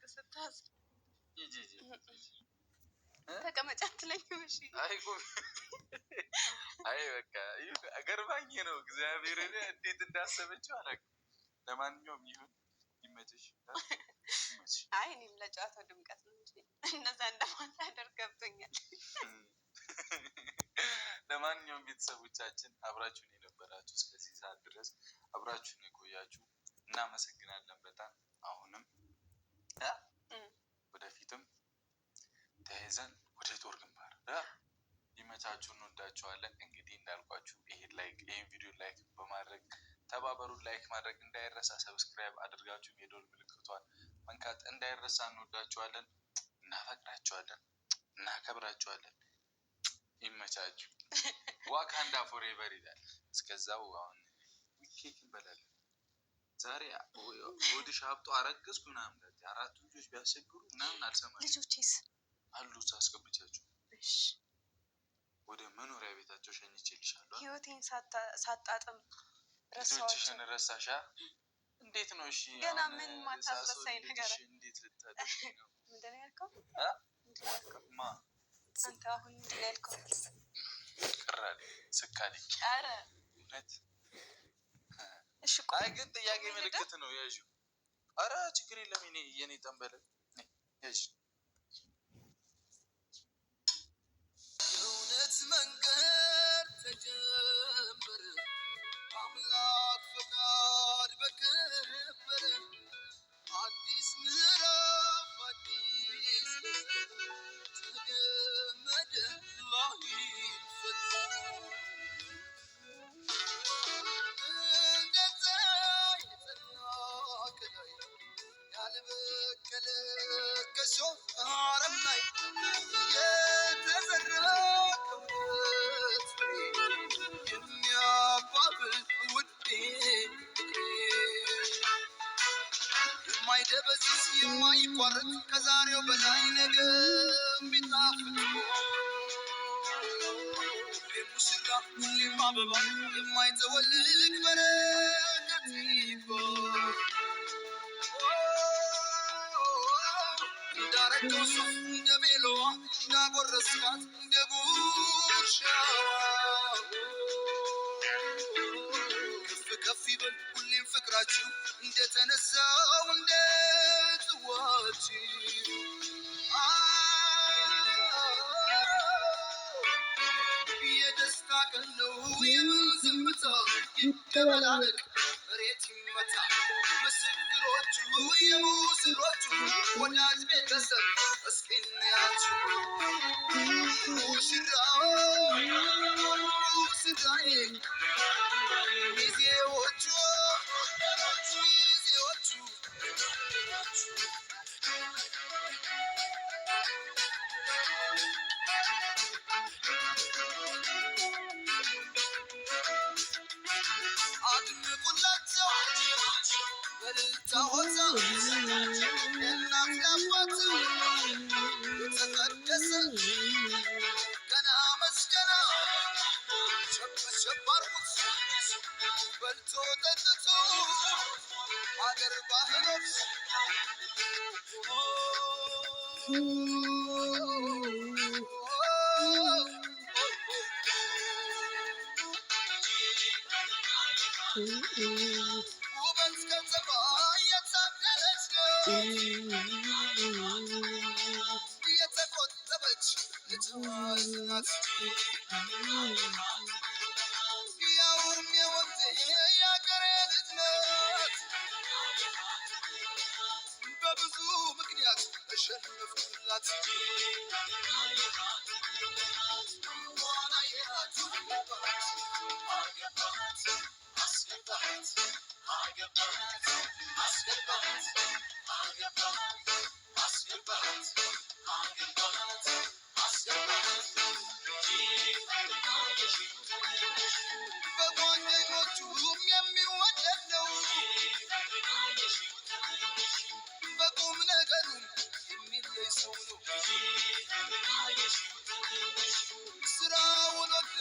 ስታዝ ሂጂ ሂጂ ሂጂ። ተቀመጫ አትለኝም? እሺ። አይ ቁም። አይ በቃ ይህ ገርባኝ ነው። እግዚአብሔርን እንዴት እንዳሰበችው አላውቅም። ለማንኛውም ይሁን፣ ይመችሽ፣ ይመችሽ። አይ እኔም ለጨዋታው ድምቀት ነው እንጂ እነዛ እንደማታደርግ ገብቶኛል። ለማንኛውም ቤተሰቦቻችን፣ አብራችሁን የነበራችሁ፣ እስከዚህ ሰዓት ድረስ አብራችሁን የቆያችሁ እናመሰግናለን በጣም። አሁንም ወደፊትም ተያይዘን ወደ ጦር ግንባር። ይመቻችሁ፣ እንወዳችኋለን። እንግዲህ እንዳልኳችሁ ይሄን like ይሄን ቪዲዮ like በማድረግ ተባበሩ። Like ማድረግ እንዳይረሳ፣ subscribe አድርጋችሁ የደወል ምልክቷን መንካት እንዳይረሳ። እንወዳችኋለን፣ እናፈቅራችኋለን፣ እናከብራችኋለን። ይመቻችሁ። Wakanda forever ይላል። እስከዛው አሁን ኬክ እንበላለን። ዛሬ ሆድሽ አብጦ አረገዝኩ ምናምን አራቱ ልጆች ቢያስቸግሩ ምናምን አልሰማሽም። ልጆቼስ? አሉ፣ አስገብቻቸው እሺ። ወደ መኖሪያ ቤታቸው ሸኝቼልሻለሁ። ህይወቴን ሳጣጥም ረሳኋቸው። ልጆችሽን ረሳሻ? እንዴት ነው? እሺ። ገና አሁን ምን ማታስረሳኝ ነገር ሳስወልድሽ እንዴት ልታደርጊ ነው? ምንድን ነው ያልከው? እ? ምንድን ነው ያልከው? ማ? አንተ አሁን ምንድን ነው ያልከው? ቅር አለኝ፣ ስካለኝ። ኧረ። እውነት። እሺ ቆይ። አይ ግን ጥያቄ ምልክት ነው ያዥው። አረ ችግር የለም፣ የኔ ጠንበለ ያዥ። የእውነት መንገድ ተጀመረ፣ አምላክ ፈቃድ በከበረ አዲስ ምዕራፍ፣ አዲስ ተገመደ ላይፈታ እንደ ፀሐይ የጸና፣ ከላይ ያልበቀለ፣ ከሾህ አረም ላይ የተዘራ፣ ከእውነት ፍሬ የሚያባብል ውዴ ፍቅሬ፣ የማይደበዝዝ፣ የማይቋረጥ፣ ከዛሬው በላይ ነገ የሚጣፍጥ፣ ሁሌም ሙሽራ፣ ሁሌም አበባ፣ የማይጠወልግ በረከት ይግባ። እንዳረገው ሱፍ፣ እንደ ቤሎዋ፣ እንዳጎረስካት እንደ ጉርሻዋ፣ ከፍ ከፍ ይበል ሁሌም ፍቅራችሁ እንደተነሳው እንደ ጽዋችሁ። የደስታ ቀን ነው፣ የምን ዝምታ? ይደበላለቅ፣ መሬት ይመታ። ምስክሮቹ የሙስሮቹ ወዳጅ ቤተሰብ እስኪ እንያችሁ። ሙሽራው፣ ሙሽራዬ፣ ሚዜዎቹ፣ ሚዜዎቹ። አድምቁላቸው በእልልታ ሆታ፣ ለእናት ለአባት የተቀደሰ ገና መስገና። ሸብ ሸብ አርጉት በልቶ ጠጥቶ ሀገር ባህሎች። ውበት ከተማ የታደለች ናት፣ የተቆጠበች የጨዋች ናት። ያውም የወንዜ የአገሬ ልጅ ናት። በብዙ ምክንያት ተሸነፍኩላት። እንኳን አየሃት አገባሃት፣ አስገባሃት፣ አገባሃት፣ አስገባሃት፣ አገባሃት፣ አስገባሃት፣ አገባሃት፣ አስገባሃት። በጓደኞቹም የሚወደድ ነው። በቁም ነገሩም የሚለይ ሰው ነው። ስራውን ወዳ